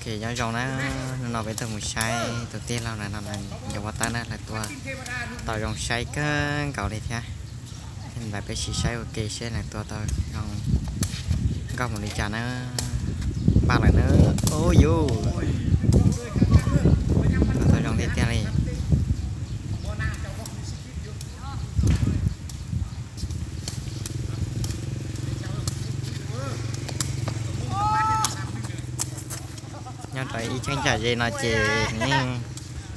Ok, nyob zoo na, hnub no peb tuaj mus saib tus tij laug no, no yog ua tawb na, lawv tua tau zoo saib kawg nkaus li thiab. Ntawd peb sim saib ua ke seb lawv tua tau zoo nkauj mus li cas na. Npaj lawm na, ub yus, tua tau zoo tiag tiag li. Nyob rau ib cheeb tsam ze no ces nws yeej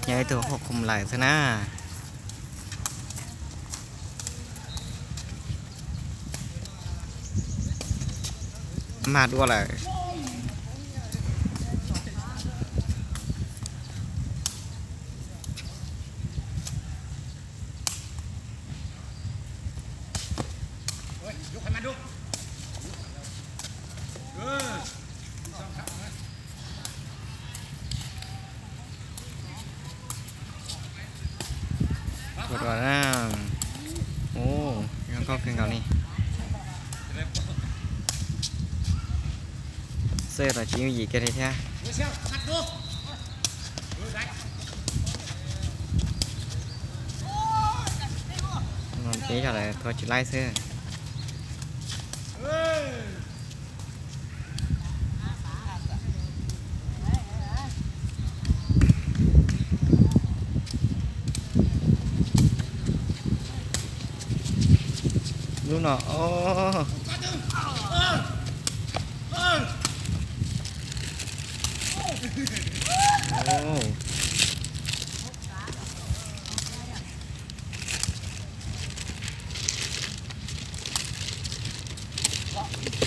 nyob ib tug hauv qhov lawm xwb na. Mag dua lawm. Ua dua na. Ub, zoo nkauj kawg nkaus li. Xwb los tsis yooj yim kiag li thiab. Peb yog lawv tua tsis laib xwb. Lub no, o,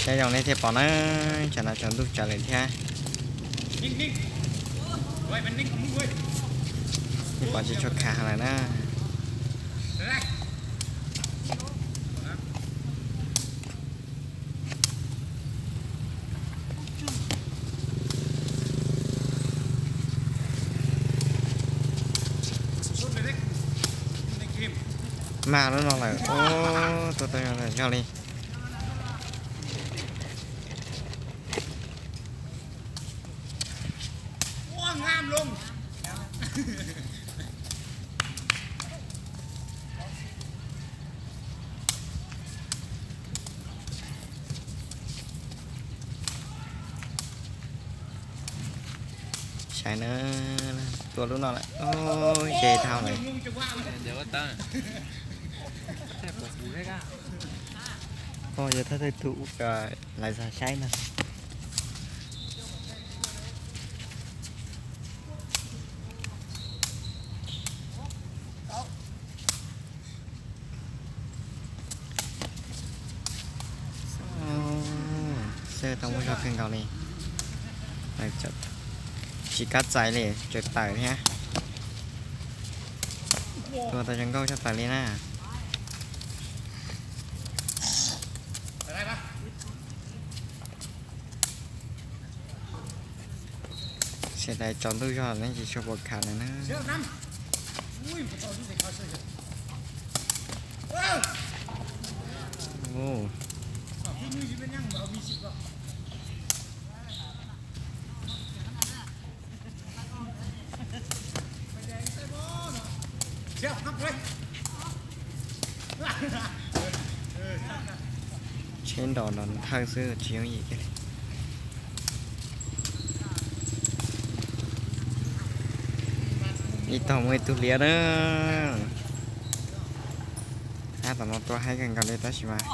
saib zoo nej thiaj pom na, tsam no tsaus ntuj tsawv lawm thiab. Nej pom tsis tshua khav lawm na. Mag lub no lawm, tua tau zoo li. Saib na, tua lub no lawm, ze dhau lawm. Yog thawj thawj tus lawv xav saib no. Xwb tau muaj zog kawg nkaus li. Tsis kab txais li, tseem tawm thiab. Tua tau zoo nkauj tshaj plaws li na. Sawv daws tsaus ntuj zog nej tsis tshua pom khav lawm na. Tsheb nrov nrov thawj xwb tsis yooj yim kiag li. Ib tog muaj ib tug liab na. Ab, tom no tua haib kawg nkaus li tab sis mas